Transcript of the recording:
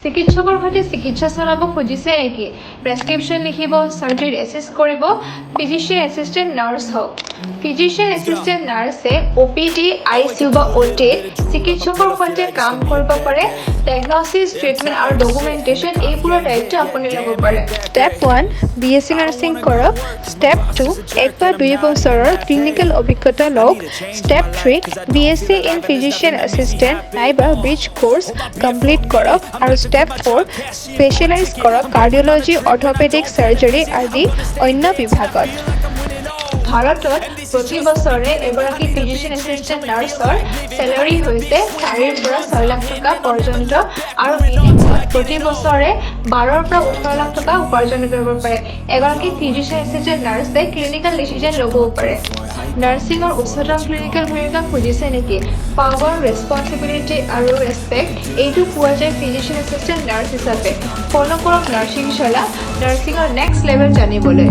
চিকিৎসকৰ সৈতে চিকিৎসা চলাব খুজিছে নেকি? প্ৰেছক্ৰিপশ্যন লিখিব, চাৰ্জাৰীত এছিষ্ট কৰিব? ফিজিচিয়ান এছিষ্টেণ্ট নাৰ্ছ হওক। ফিজিচিয়ান এছিষ্টেণ্ট নাৰ্ছে অ'পিডি, আইচিইউ বা অ'টিত চিকিৎসকৰ সৈতে কাম কৰিব পাৰে। ডায়েগনচিছ, ট্ৰিটমেণ্ট আৰু ডকুমেণ্টেশ্যন, এইবোৰৰ দায়িত্ব আপুনি ল'ব পাৰে। ষ্টেপ 1, বিএছচি নাৰ্ছিং কৰক। ষ্টেপ 2, 1 বা 2 বছৰৰ ক্লিনিকেল অভিজ্ঞতা লওক। Step 3, BSc in physician assistant নাইবা ব্ৰিজ কোৰ্চ কমপ্লিট কৰক আৰু ষ্টেপ 4, স্পেচিয়েলাইজ কৰক কাৰ্ডিঅ'লজি, অৰ্থপেডিক চাৰ্জাৰী আদি অন্য বিভাগত। ভাৰতত প্ৰতি বছৰে এগৰাকী ফিজিচিয়ান এছিষ্টেণ্ট নাৰ্ছৰ চেলাৰী হৈছে 4ৰ পৰা 6 লাখ টকা পৰ্যন্ত আৰু বিদেশত প্ৰতি বছৰে 12ৰ পৰা 18 লাখ টকা উপাৰ্জন কৰিব পাৰে। এগৰাকী ফিজিচিয়ান এছিষ্টেণ্ট নাৰ্ছে ক্লিনিকেল ডিচিজন ল'বও পাৰে। নাৰ্ছিঙৰ উচ্চতম ক্লিনিকেল ভূমিকা খুজিছে নেকি? পাৱাৰ, ৰেচপনচিবিলিটি আৰু ৰেচপেক্ট, এইটো পোৱা যায় ফিজিচিয়ান এছিষ্টেণ্ট নাৰ্ছ হিচাপে। ফ'ল' কৰক নাৰ্ছিংশালা, নাৰ্ছিঙৰ নেক্সট লেভেল জানিবলৈ।